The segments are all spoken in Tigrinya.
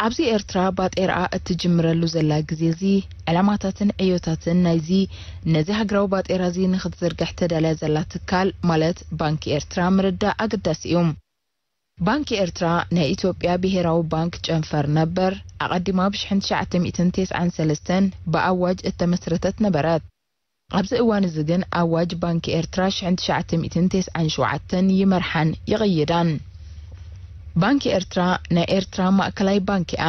ኣብዚ ኤርትራ ባጤራኣ እትጅምረሉ ዘላ ግዜ እዚ፣ ዕላማታትን ዕዮታትን ናይዚ ነዚ ሃገራዊ ባጤራ እዚ ንኽትዝርግሕ ተዳልያ ዘላ ትካል፣ ማለት ባንኪ ኤርትራ፣ ምርዳእ ኣገዳሲ እዩ። ባንኪ ኤርትራ ናይ ኢትዮጵያ ብሄራዊ ባንክ ጨንፈር ነበር። ኣቐዲማ ብ ሽሕን ትሽዓተ ሚእትን ተስዓን ሰለስተን ብኣዋጅ እተመስረተት ነበረት። ኣብዚ እዋን እዚ ግን ኣዋጅ ባንኪ ኤርትራ ሽሕን ትሽዓተ ሚእትን ተስዓን ሸውዓተን ይመርሓን ይቕይዳን። ባንኪ ኤርትራ ናይ ኤርትራ ማእከላይ ባንክ እያ።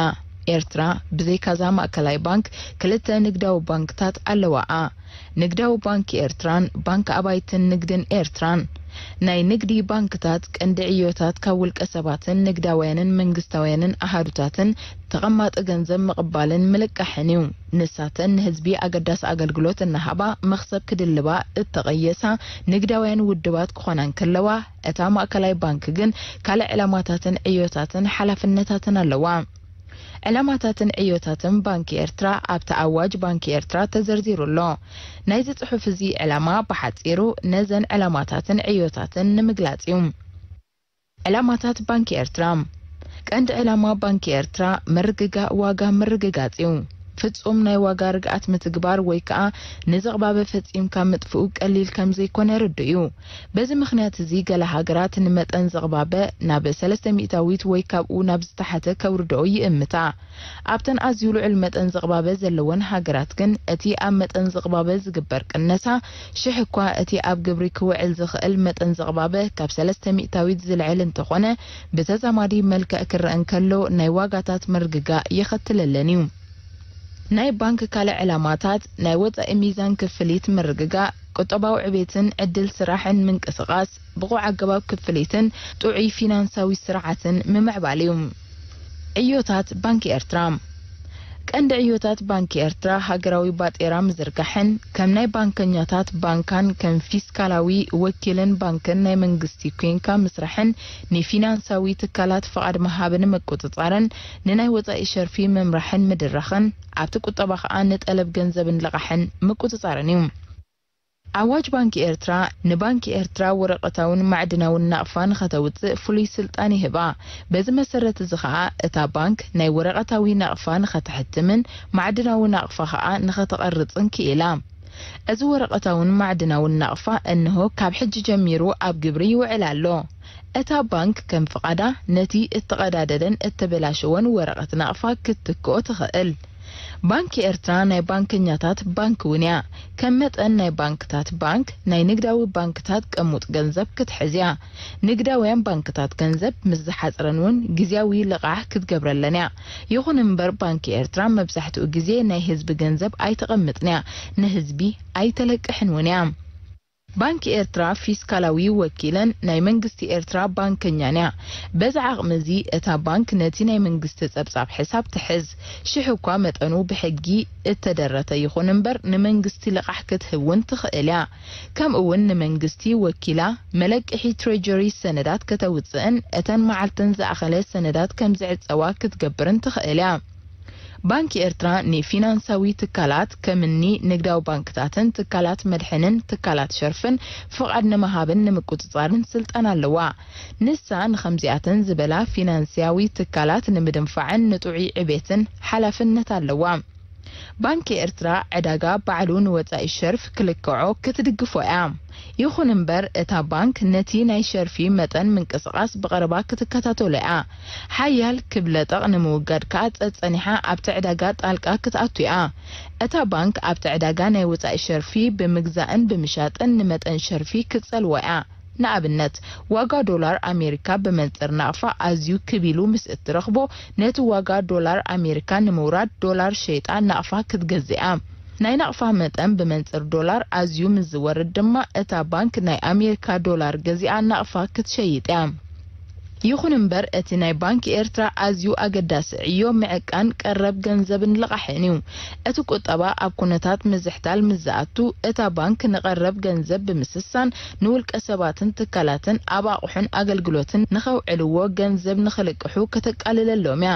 ኤርትራ ብዘይካዛ ማእከላይ ባንክ ክልተ ንግዳዊ ባንክታት ኣለዋኣ። ንግዳዊ ባንኪ ኤርትራን ባንክ ኣባይትን ንግድን ኤርትራን። ናይ ንግዲ ባንክታት ቀንዲ ዕዮታት ካብ ውልቀ ሰባትን ንግዳውያንን መንግስታውያንን ኣሃዱታትን ተቐማጢ ገንዘብ ምቕባልን ምልቃሕን እዩ። ንሳተን ንህዝቢ ኣገዳሲ ኣገልግሎት እናሃባ መኽሰብ ክድልባ እተቐየሳ ንግዳውያን ውድባት ክኾና እንከለዋ፣ እታ ማእከላይ ባንክ ግን ካልእ ዕላማታትን ዕዮታትን ሓላፍነታትን ኣለዋ። ዕላማታትን ዕዮታትን ባንኪ ኤርትራ ኣብቲ ኣዋጅ ባንኪ ኤርትራ ተዘርዚሩ ኣሎ። ናይዚ ጽሑፍ እዚ ዕላማ ብሓጺሩ ነዘን ዕላማታትን ዕዮታትን ንምግላጽ እዩ። ዕላማታት ባንኪ ኤርትራ። ቀንዲ ዕላማ ባንኪ ኤርትራ ምርግጋእ ዋጋ ምርግጋጽ እዩ። ፍጹም ናይ ዋጋ ርግኣት ምትግባር ወይ ከኣ ንዝቕባበ ፈጺምካ ምጥፍኡ ቀሊል ከም ዘይኮነ ርዱእ እዩ። በዚ ምኽንያት እዚ ገለ ሃገራት ንመጠን ዝቕባበ ናብ ሰለስተ ሚእታዊት ወይ ካብኡ ናብ ዝተሓተ ከውርድኦ ይእምታ። ኣብተን ኣዝዩ ልዑል መጠን ዝቕባበ ዘለወን ሃገራት ግን እቲ ኣብ መጠን ዝቕባበ ዝግበር ቅነሳ ሽሕ እኳ እቲ ኣብ ግብሪ ክውዕል ዝኽእል መጠን ዝቕባበ ካብ ሰለስተ ሚእታዊት ዝልዕል እንተኾነ፣ ብተዛማዲ መልክዕ ክረአ እንከሎ ናይ ዋጋታት ምርግጋእ የኸትለለን እዩ። ናይ ባንክ ካልእ ዕላማታት ናይ ወጻኢ ሚዛን ክፍሊት ምርግጋእ፣ ቁጠባዊ ዕቤትን ዕድል ስራሕን ምንቅስቓስ፣ ብቑዕ ኣገባብ ክፍሊትን ጥዑይ ፊናንሳዊ ስርዓትን ምምዕባል እዩ። ዕዮታት ባንኪ ኤርትራ። ቀንዲ ዕዮታት ባንኪ ኤርትራ ሃገራዊ ባጤራ ምዝርጋሕን ከም ናይ ባንከኛታት ባንካን ከም ፊስካላዊ ወኪልን ባንክን ናይ መንግስቲ ኮንካ ምስራሕን ንፊናንሳዊ ትካላት ፍቓድ ምሃብን ምቁጽጻርን ንናይ ወጻኢ ሸርፊ ምምራሕን ምድራኽን ኣብቲ ቁጠባ ከኣ ንጠለብ ገንዘብን ልቓሕን ምቁጽጻርን እዩ። ኣዋጅ ባንኪ ኤርትራ ንባንኪ ኤርትራ ወረቐታውን ማዕድናውን ናቕፋ ንኸተውጽእ ፍሉይ ስልጣን ይህባ። በዚ መሰረት እዚ ኸኣ እታ ባንክ ናይ ወረቐታዊ ናቕፋ ንኸተሕትምን ማዕድናዊ ናቕፋ ኸኣ ንኸተቐርጽን ክኢላ። እዚ ወረቐታውን ማዕድናውን ናቕፋ እንሆ ካብ ሕጂ ጀሚሩ ኣብ ግብሪ ይውዕል ኣሎ። እታ ባንክ ከም ፍቓዳ ነቲ እተቐዳደደን እተበላሸወን ወረቐት ናቕፋ ክትትክኦ ትኽእል። ባንኪ ኤርትራ ናይ ባንከኛታት ባንክ እውን እያ። ከም መጠን ናይ ባንክታት ባንክ ናይ ንግዳዊ ባንክታት ቀሙጥ ገንዘብ ክትሕዝ እያ። ንግዳውያን ባንክታት ገንዘብ ምስ ዝሓጽረን እውን ግዝያዊ ልቓሕ ክትገብረለን እያ። ይኹን እምበር ባንኪ ኤርትራ መብዛሕትኡ ግዜ ናይ ህዝቢ ገንዘብ ኣይተቐምጥን እያ፣ ንህዝቢ ኣይተለቅሕን እውን እያ። ባንኪ ኤርትራ ፊስካላዊ ወኪለን ናይ መንግስቲ ኤርትራ ባንከኛን እያ። በዚ ዓቕሚ እዚ እታ ባንክ ነቲ ናይ መንግስቲ ጸብጻብ ሕሳብ ትሕዝ። ሽሕ እኳ መጠኑ ብሕጊ እተደረተ ይኹን እምበር ንመንግስቲ ልቓሕ ክትህብ እውን ትኽእል እያ። ከምኡ እውን ንመንግስቲ ወኪላ መለቅሒ ትሬጀሪ ሰነዳት ከተውጽእን እተን መዓልተን ዝኣኸለ ሰነዳት ከም ዝዕጸዋ ክትገብርን ትኽእል እያ። ባንኪ ኤርትራ ንፊናንሳዊ ትካላት ከምኒ ንግዳዊ ባንክታትን ትካላት መድሕንን ትካላት ሸርፍን ፍቓድ ንምሃብን ንምቁጽጻርን ስልጣን ኣለዋ። ንሳ ንኸምዚኣተን ዝበላ ፊናንስያዊ ትካላት ንምድንፋዕን ንጥዑይ ዕቤትን ሓላፍነት ኣለዋ። ባንኪ ኤርትራ ዕዳጋ ባዕሉ ንወጻኢ ሸርፍ ክልክዖ ክትድግፎ እያ። ይኹን እምበር እታ ባንክ ነቲ ናይ ሸርፊ መጠን ምንቅስቓስ ብቐረባ ክትከታተሎ እያ። ሓያል ክብለጠቕ ንምውጋድ ከኣ ጸጸኒሓ ኣብቲ ዕዳጋ ጣልቃ ክትኣቱ እያ። እታ ባንክ ኣብቲ ዕዳጋ ናይ ወጻኢ ሸርፊ ብምግዛእን ብምሻጥን ንመጠን ሸርፊ ክትጸልዎ እያ። ንኣብነት፣ ዋጋ ዶላር ኣሜሪካ ብመንጽር ናቕፋ ኣዝዩ ክብ ኢሉ ምስ እትረኽቦ፣ ነቲ ዋጋ ዶላር ኣሜሪካ ንምውራድ ዶላር ሸይጣ ናቕፋ ክትገዝእ እያ። ናይ ናቕፋ መጠን ብመንጽር ዶላር ኣዝዩ ምስ ዝወርድ ድማ፣ እታ ባንክ ናይ ኣሜሪካ ዶላር ገዚኣ ናቕፋ ክትሸይጥ እያ። ይኹን እምበር፣ እቲ ናይ ባንክ ኤርትራ ኣዝዩ ኣገዳሲ ዕዮ ምዕቃን ቀረብ ገንዘብን ልቓሕን እዩ። እቲ ቁጠባ ኣብ ኩነታት ምዝሕታል ምስ ዝኣቱ፣ እታ ባንክ ንቐረብ ገንዘብ ብምስሳን ንውልቀ ሰባትን ትካላትን ኣብ ኣቑሑን ኣገልግሎትን ንኸውዕልዎ ገንዘብ ንኽልቅሑ ከተቃልለሎም እያ።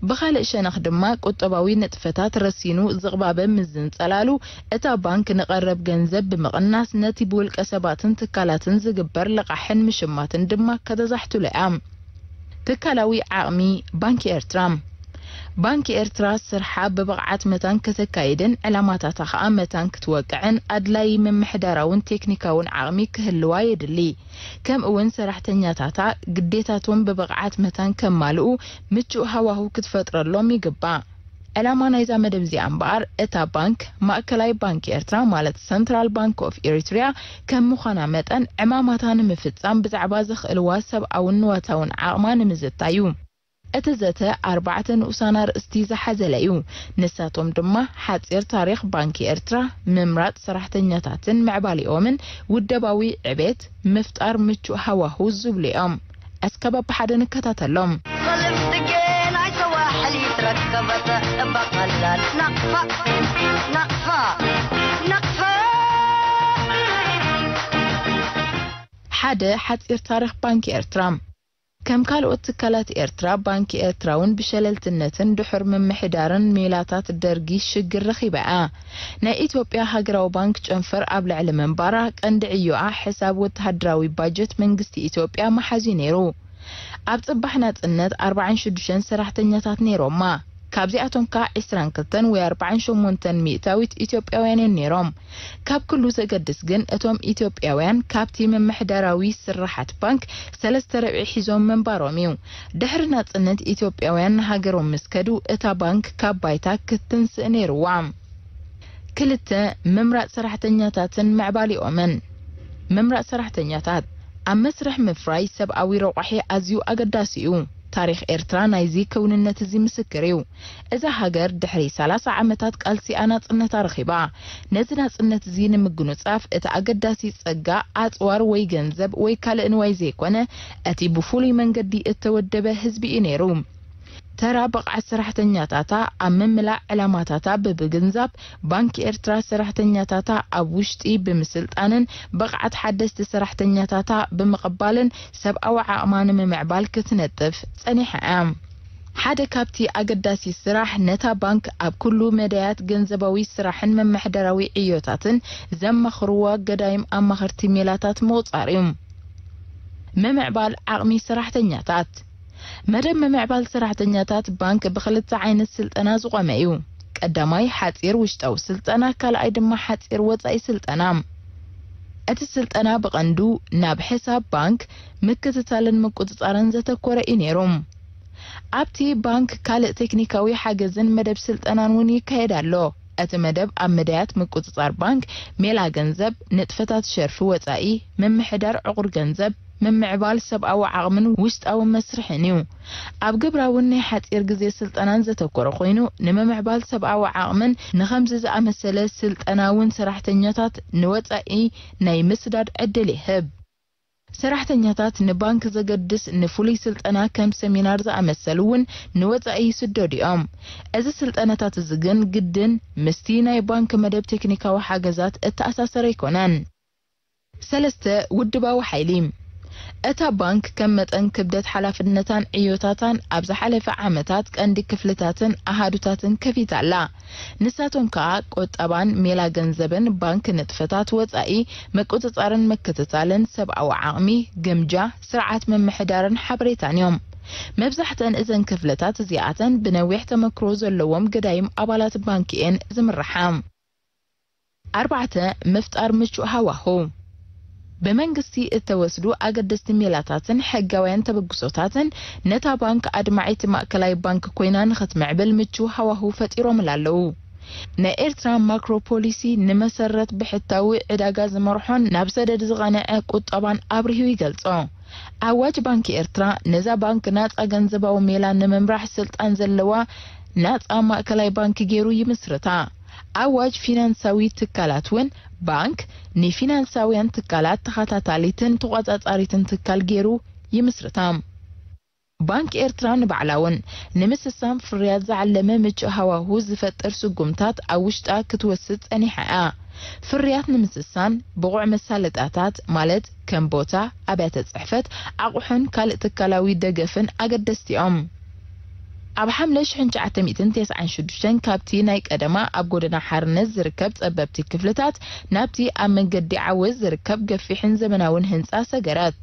ብኻልእ ሸነኽ ድማ ቁጠባዊ ንጥፈታት ረሲኑ ዝቕባበ ምስ ዝንጸላሉ፣ እታ ባንክ ንቐረብ ገንዘብ ብምቕናስ ነቲ ብውልቀ ሰባትን ትካላትን ዝግበር ልቓሕን ምሽማትን ድማ ከተዛሕትሎ እያ። ትካላዊ ዓቕሚ ባንኪ ኤርትራ። ባንኪ ኤርትራ ስርሓ ብብቕዓት መታን ከተካይድን ዕላማታታ ከኣ መታን ክትወቅዕን ኣድላዪ ምምሕዳራውን ቴክኒካውን ዓቕሚ ክህልዋ የድሊ። ከምኡ እውን ሰራሕተኛታታ ግዴታቶም ብብቕዓት መታን ከማልኡ ምቹእ ሃዋሁ ክትፈጥረሎም ይግባእ። ዕላማ ናይዛ መደብ እዚኣ እምበኣር፣ እታ ባንክ ማእከላይ ባንኪ ኤርትራ ማለት ሰንትራል ባንክ ኦፍ ኤሪትሪያ ከም ምዃና መጠን፣ ዕማማታ ንምፍጻም ብዛዕባ ዘኽእልዋ ሰብኣውን ንዋታውን ዓቕማ ንምዝታይ እዩ። እቲ ዘተ ኣርባዕተ ንኡሳን ኣርእስቲ ዝሓዘለ እዩ። ንሳቶም ድማ ሓጺር ታሪኽ ባንኪ ኤርትራ፣ ምምራጽ ሰራሕተኛታትን ምዕባሊኦምን፣ ውደባዊ ዕቤት፣ ምፍጣር ምቹእ ሃዋሁ ዝብሉ እዮም። እስከ በብሓደ ንከታተሎም። ظلمت جينا سواحل يتركبت بقلات نقفة، نقفة، نقفة. ሓደ ሓጺር ታሪኽ ባንኪ ኤርትራ። ከም ካልኦት ትካላት ኤርትራ፣ ባንኪ ኤርትራ እውን ብሸለልትነትን ድሑር ምምሕዳርን ሜላታት ደርጊ ሽግር ረኺባ እያ። ናይ ኢትዮጵያ ሃገራዊ ባንክ ጨንፈር ኣብ ልዕሊ ምንባራ፣ ቀንዲ ዕዮኣ ሕሳብ ወተሃደራዊ ባጀት መንግስቲ ኢትዮጵያ ምሓዝ እዩ ነይሩ። ኣብ ጽባሕ ናጽነት ኣርባዓን ሽዱሽተን ሰራሕተኛታት ነይሮማ። ካብዚኣቶም ከኣ ዕስራን ክልተን ወይ ኣርባዓን ሸሞንተን ሚእታዊት ኢትዮጵያውያን እዮም ነይሮም። ካብ ኩሉ ዘገድስ ግን፣ እቶም ኢትዮጵያውያን ካብቲ ምምሕዳራዊ ስርሓት ባንክ ሰለስተ ርብዒ ሒዞም ምንባሮም እዩ። ድሕሪ ናጽነት፣ ኢትዮጵያውያን ንሃገሮም ምስ ከዱ፣ እታ ባንክ ካብ ባይታ ክትትንስእ ነይርዋ። ክልተ፣ ምምራጽ ሰራሕተኛታትን ምዕባሊኦምን። ምምራጽ ሰራሕተኛታት ኣብ መስርሕ ምፍራይ ሰብኣዊ ረቋሒ ኣዝዩ ኣገዳሲ እዩ። ታሪኽ ኤርትራ ናይዚ ክውንነት እዚ ምስክር እዩ። እዛ ሃገር ድሕሪ ሰላሳ ዓመታት ቃልሲኣ ናጽነታ ረኺባ። ነዚ ናጽነት እዚ ንምጉንጻፍ እቲ ኣገዳሲ ጸጋ ኣጽዋር ወይ ገንዘብ ወይ ካልእ ንዋይ ዘይኮነ፣ እቲ ብፍሉይ መንገዲ እተወደበ ህዝቢ እዩ ነይሩ። ተራ ብቕዓት ሰራሕተኛታታ ኣብ ምምላእ ዕላማታታ ብምግንዛብ፣ ባንኪ ኤርትራ ሰራሕተኛታታ ኣብ ውሽጢ ብምስልጣንን ብቕዓት ሓደስቲ ሰራሕተኛታታ ብምቕባልን ሰብኣዊ ዓቕማ ንምምዕባል ክትነጥፍ ጸኒሓ እያ። ሓደ ካብቲ ኣገዳሲ ስራሕ፣ ነታ ባንክ ኣብ ኩሉ መዳያት ገንዘባዊ ስራሕን መመሕደራዊ ዕዮታትን ዘማኽርዋ ገዳይም ኣማኸርቲ ሜላታት ምቑጻር እዩ። ምምዕባል ዓቕሚ ሰራሕተኛታት። መደብ ምምዕባል ሰራሕተኛታት ባንክ ብኽልተ ዓይነት ስልጠና ዝቖመ እዩ። ቀዳማይ ሓጺር ውሽጣዊ ስልጠና፣ ካልኣይ ድማ ሓጺር ወጻኢ ስልጠና። እቲ ስልጠና ብቐንዱ ናብ ሕሳብ ባንክ ምክትታልን ምቁጽጻርን ዘተኮረ እዩ ነይሩ። ኣብቲ ባንክ ካልእ ቴክኒካዊ ሓገዝን መደብ ስልጠናን እውን ይካየድ ኣሎ። እቲ መደብ ኣብ መዳያት ምቁጽጻር ባንክ፣ ሜላ ገንዘብ፣ ንጥፈታት ሸርፊ ወጻኢ፣ ምምሕዳር ዕቑር ገንዘብ፣ ምምዕባል ሰብኣዊ ዓቕምን ውሽጣዊ መስርሕን እዩ። ኣብ ግብራውን ናይ ሓጺር ግዜ ስልጠናን ዘተኮረ ኮይኑ፣ ንምምዕባል ሰብኣዊ ዓቕምን ንኸምዚ ዝኣመሰለ ስልጠናውን ሰራሕተኛታት ንወጻኢ ናይ ምስዳድ ዕድል ይህብ። ሰራሕተኛታት ንባንክ ዘገድስ ንፍሉይ ስልጠና ከም ሰሚናር ዝኣመሰሉ እውን ንወጻኢ ይስደዱ እዮም። እዚ ስልጠናታት እዚ ግን ግድን ምስቲ ናይ ባንክ መደብ ቴክኒካዊ ሓገዛት እተኣሳሰረ ኣይኮነን። ሰለስተ፣ ውድባዊ ሓይሊ። እታ ባንክ ከም መጠን ክብደት ሓላፍነታን ዕዮታታን ኣብ ዝሓለፈ ዓመታት ቀንዲ ክፍልታትን ኣሃዱታትን ከፊታ ኣላ። ንሳቶም ከኣ ቁጠባን ሜላ ገንዘብን ባንክ፣ ንጥፈታት ወጻኢ፣ ምቁጽጻርን ምክትታልን፣ ሰብኣዊ ዓቕሚ፣ ግምጃ፣ ስርዓት ምምሕዳርን ሓበሬታን እዮም። መብዛሕተን እዘን ክፍልታት እዚኣተን ብነዊሕ ተመክሮ ዘለዎም ገዳይም ኣባላት ባንክ እየን ዝምርሓ። ኣርባዕተ፣ ምፍጣር ምቹእ ሃዋሁ። ብመንግስቲ እተወስዱ ኣገደስቲ ሜላታትን ሕጋውያን ተበግሶታትን ነታ ባንክ ኣድማዒት ማእከላይ ባንክ ኮይና ንኽትምዕብል ምቹእ ሃዋሁ ፈጢሮምላ ኣለዉ። ናይ ኤርትራ ማክሮ ፖሊሲ ንመሰረት ብሕታዊ ዕዳጋ ዝመርሖን ናብ ሰደድ ዝቐንዐ ቁጠባን ኣብሪሁ ይገልጾ። ኣዋጅ ባንኪ ኤርትራ ነዛ ባንክ ናጻ ገንዘባዊ ሜላ ንምምራሕ ስልጣን ዘለዋ ናጻ ማእከላይ ባንክ ገይሩ ይምስርታ። ኣዋጅ ፊናንሳዊ ትካላት እውን፣ ባንክ ንፊናንሳውያን ትካላት ተኸታታሊትን ተቖጻጻሪትን ትካል ገይሩ ይምስርታ። ባንክ ኤርትራ ንባዕላ እውን ንምስሳን ፍርያት ዝዓለመ ምቹእ ሃዋሁ ዝፈጥር ስጉምታት ኣብ ውሽጣ ክትወስድ ጸኒሓ እያ። ፍርያት ንምስሳን ብቑዕ መሳለጥያታት፣ ማለት ከም ቦታ፣ ኣብያተ ጽሕፈት፣ ኣቑሑን ካልእ ትካላዊ ደገፍን ኣገደስቲ እዮም። ኣብ ሓምለ ሽሕን ትሽዓተ ሚእትን ተስዓን ሽዱሽተን፣ ካብቲ ናይ ቀደማ ኣብ ጎደና ሓርነት ዝርከብ ጸበብቲ ክፍልታት ናብቲ ኣብ መንገዲ ዓወት ዝርከብ ገፊሕን ዘመናውን ህንጻ ሰገረት።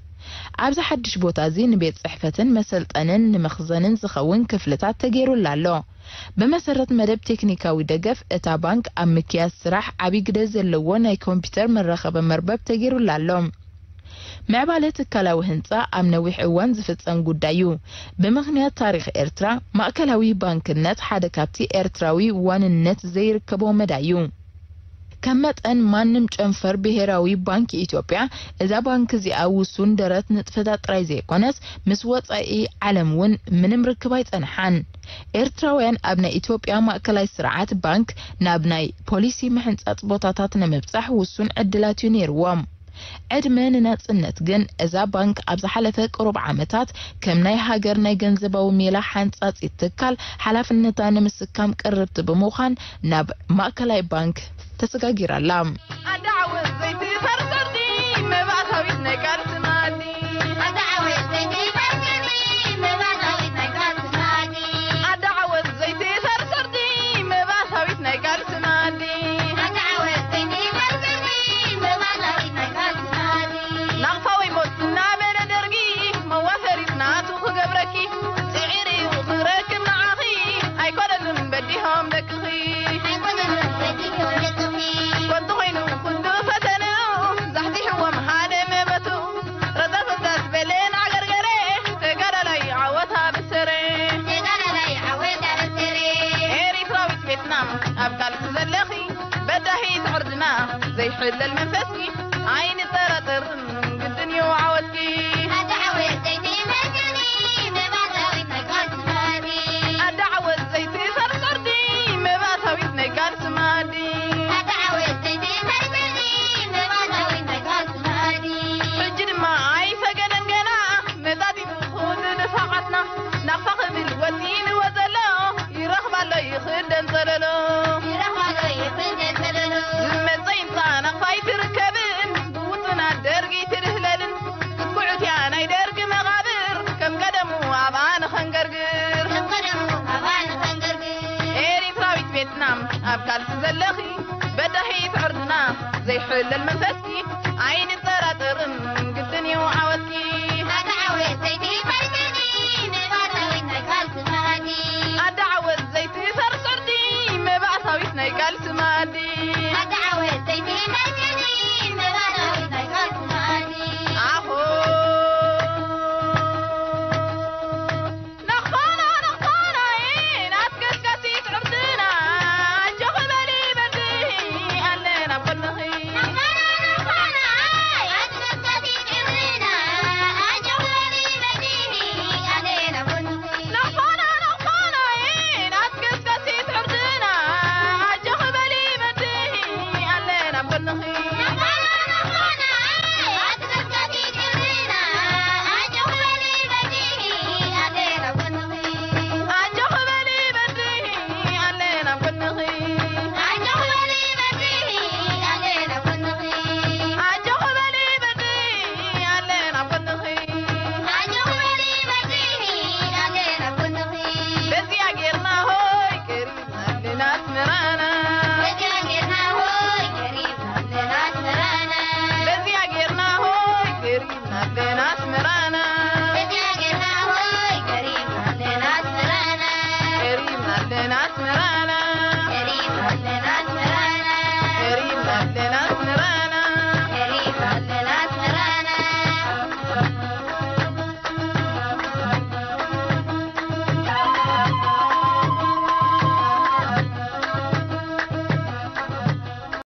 ኣብዚ ሓድሽ ቦታ እዚ ንቤት ጽሕፈትን መሰልጠንን ንመኽዘንን ዝኸውን ክፍልታት ተገይሩላ ኣሎ። ብመሰረት መደብ ቴክኒካዊ ደገፍ፣ እታ ባንክ ኣብ ምክያስ ስራሕ ዓቢ ግደ ዘለዎ ናይ ኮምፒውተር መራኸቢ መርበብ ተገይሩላ ኣሎ። ምዕባለ ትካላዊ ህንጻ ኣብ ነዊሕ እዋን ዝፍጸም ጉዳይ እዩ። ብምኽንያት ታሪኽ ኤርትራ፣ ማእከላዊ ባንክነት ሓደ ካብቲ ኤርትራዊ ዋንነት ዘይርከቦ መዳይ እዩ። ከም መጠን ማንም ጨንፈር ብሄራዊ ባንክ ኢትዮጵያ፣ እዛ ባንክ እዚኣ ውሱን ደረት ንጥፈታት ጥራይ ዘይኮነስ፣ ምስ ወጻኢ ዓለም እውን ምንም ርክብ ኣይጸንሓን። ኤርትራውያን ኣብ ናይ ኢትዮጵያ ማእከላይ ስርዓት ባንክ ናብ ናይ ፖሊሲ ምሕንጻጽ ቦታታት ንምብጻሕ ውሱን ዕድላት እዩ ነይርዎም። ዕድመ ንናጽነት ግን፣ እዛ ባንክ ኣብ ዝሓለፈ ቅሩብ ዓመታት ከም ናይ ሃገር ናይ ገንዘባዊ ሜላ ሓንጻጺት ትካል ሓላፍነታ ንምስካም ቅርብቲ ብምዃን ናብ ማእከላይ ባንክ ተሰጋጊራ ኣላ። ኣደ ዓወት ዘይትፈርስ ዕርዲ፣ መባእታዊት ናይ ቃልሲ መኣዲ። ኣደ ዓወት ዘይትፈርስ ዕርዲ፣ መባእታዊት ናይ ቃልሲ መኣዲ። ኣደ ዓወት ዘይትፈርስ ዕርዲ፣ መባእታዊት ናይ ቃልሲ መኣዲ። ኣደ ዓወት ዘይትፈርስ ዕርዲ፣ መባእታዊት ናይ ቃልሲ መኣዲ። ናቕፋ ወይ ሞት እናበለ ደርጊ፣ መዋፈሪት ናቱ ክገብረኪ፣ ጽዒሩ እዩ ክረክብ ንዓኺ፣ ኣይኮነሉን በዲሆም ደቅኺ። ኣይኮነሉን በዲሆም ደቅኺ። ኮንቱ ኮይኑ ኩሉ ፈተንኡ፣ ዛሕዚሕዎም ሃደመ በትኡ። ረዛፍ ረዛፍ በለ እናዓገርገረ፣ ተጋዳላይ ዓወት ኣበሰረ። ተጋዳላይ ዓወት ኣበሰረ። ኤሪትራዊት ቤትና፣ ኣብ ቃልሲ ዘለኺ በዳሂት ዕርድና፣ ዘይሕለል መንፈስኪ ኣይንጠራጠርን፣ ግድን እዩ ዓወትኪ። ኣደ ዓወት ዘይትፈርስ ዕርዲ፣ መባእታዊት ናይ ቃልሲ መኣዲ። ኣደ ዓወት ዘይትፈርስ ዕርዲ፣ መባእታዊት ናይ ቃልሲ መኣዲ። ኣደ ዓወት ዘይትፈርስ ዕርዲ፣ መባእታዊት ናይ ቃልሲ መኣዲ። ሕጂ ድማ ኣይፈገደን ገና፣ መጻቲቱ ኩሉ ንፋቓትና፣ ናቕፋ ክብል ወጢንዎ ዘሎ፣ ይረኽባሎ ይኽደን ጸለሎ። ይረኽባሎ ይኽደን ጸለሎ። ዝመጸ ይምጻእ ናቕፋ ኣይትርከብን፣ ብውጥናት ደርጊ ኣይትድህለልን። ክትኩዕት እያ ናይ ደርጊ መቓብር፣ ከም ቀደሙ ኣብኣ ንኸንገርግር። ከም ቀደሙ ኣብኣ ንኸንገርግር። ኤሪትራዊት ቤትና፣ ኣብ ቃልሲ ዘለኺ በዳሂት ዕርድና፣ ዘይሕለል መንፈስኪ ኣይንጠራጠርን፣ ግድን እዩ ዓወትኪ።